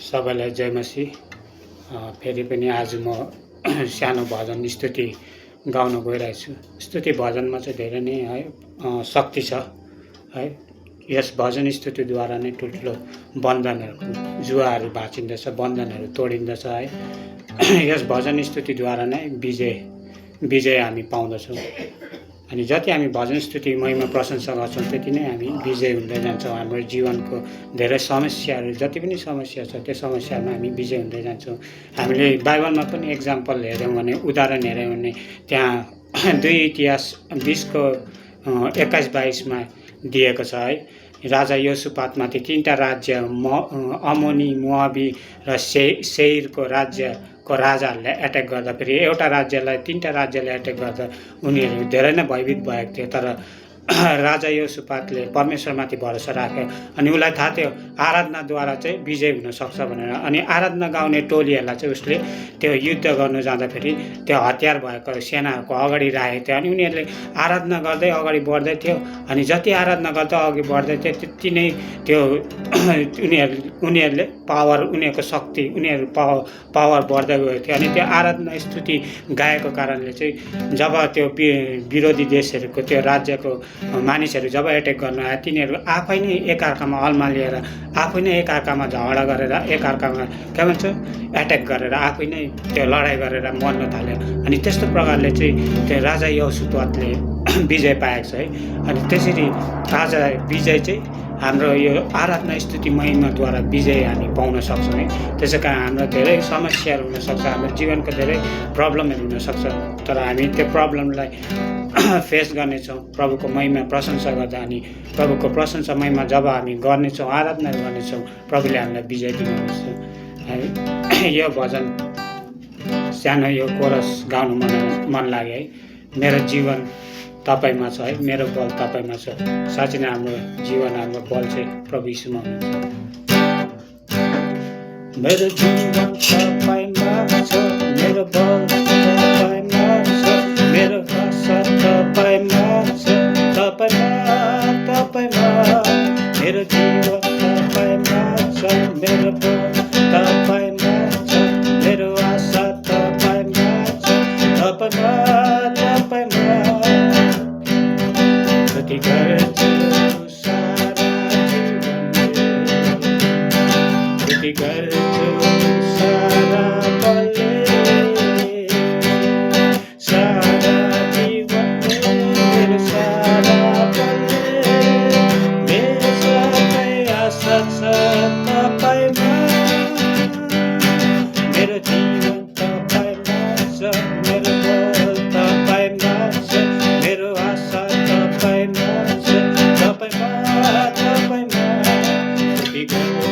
सबैलाई जय मसी। फेरि पनि आज म सानो भजन स्तुति गाउन गइरहेछु। स्तुति भजनमा चाहिँ धेरै नै है शक्ति छ है। यस भजन स्तुतिद्वारा नै ठुल्ठुलो बन्धनहरूको जुवाहरू भाँचिन्दछ, बन्धनहरू तोडिन्दछ है। यस भजन स्तुतिद्वारा नै विजय हामी पाउँदछौँ। अनि जति हामी भजन स्तुति महिमा प्रशंसा गर्छौँ त्यति नै हामी विजय हुँदै जान्छौँ। हाम्रो जीवनको धेरै समस्याहरू जति पनि समस्या छ त्यो समस्यामा हामी विजय हुँदै जान्छौँ। हामीले बाइबलमा पनि एक्जाम्पल हेऱ्यौँ भने, उदाहरण हेऱ्यौँ भने त्यहाँ 2 इतिहास 20को 21-22 दिएको छ है। राजा योसुपातमाथि 3टा राज्य अमोनी, मोआबी र सेइरको राज्यको राजाहरूले एट्याक गर्दा, फेरि एउटा राज्यलाई 3टा राज्यले एट्याक गर्दा उनीहरू धेरै नै भयभीत भएको थियो। तर राजा योसुपातले परमेश्वरमाथि भरोसा राख्यो अनि उसलाई थाहा थियो आराधनाद्वारा चाहिँ विजय हुन सक्छ भनेर। अनि आराधना गाउने टोलीहरूलाई चाहिँ उसले त्यो युद्ध गर्नु जाँदाखेरि त्यो हतियार भएको सेनाहरूको अगाडि राखेको थियो। अनि उनीहरूले आराधना गर्दै अगाडि बढ्दै थियो। अनि जति आराधना गर्दै अघि बढ्दै थियो त्यति नै त्यो उनीहरूले पावर, उनीहरूको शक्ति, उनीहरू पावर बढ्दै गएको थियो। अनि त्यो आराधना स्तुति गाएको कारणले चाहिँ जब त्यो विरोधी देशहरूको त्यो राज्यको मानिसहरू जब एट्याक गर्न आए तिनीहरू आफै नै एकअर्कामा अल्मालिएर, आफै नै एकअर्कामा झगडा गरेर, एकअर्कामा के भन्छ एट्याक गरेर, आफै नै त्यो लडाइँ गरेर मर्न थाल्यो। अनि त्यस्तो प्रकारले चाहिँ त्यो राजा यहोशुपातले विजय पाएको छ है। अनि त्यसरी आज विजय चाहिँ हाम्रो यो आराधना स्तुति महिमाद्वारा विजय हामी पाउन सक्छौँ है। त्यसै कारण हाम्रो धेरै समस्याहरू हुनसक्छ, हाम्रो जीवनको धेरै प्रब्लमहरू हुनसक्छ, तर हामी त्यो प्रब्लमलाई फेस गर्नेछौँ प्रभुको महिमा प्रशंसा गर्दा। अनि प्रभुको प्रशंसा महिमा जब हामी गर्नेछौँ, आराधना गर्नेछौँ, प्रभुले हामीलाई विजय दिनुहुन्छ है। यो भजन सानो यो कोरस गाउनु मन लाग्यो है। मेरो जीवन तपाईमा छ है, मेरो बल तपाईमा छ। साँच्चै नै हाम्रो जीवन, हाम्रो बल चाहिँ प्रभु यीशुमा हुनुहुन्छ। मेरो जीवन तपाईमा छ, मेरो बल तपाईमा छ, मेरो आशा तपाईमा छ, तपाईमा मेरो जीवन तपाईमा छ, मेरो बल तपाईमा छ, मेरो आशा तपाईमा छ, तपाईमा स्तुति गर्छु सारा जीवनले, स्तुति गर्छु सारा बलले, सारा जीवनले, मेरो सारा बलले, मेरो सबै आशा छ तपाईमा, मेरो जीवन तपाईमा छ, मेरो बल तपाईमा छ, मेरो आशा तपाईमा छ, तपाईमा स्तुति गर्छु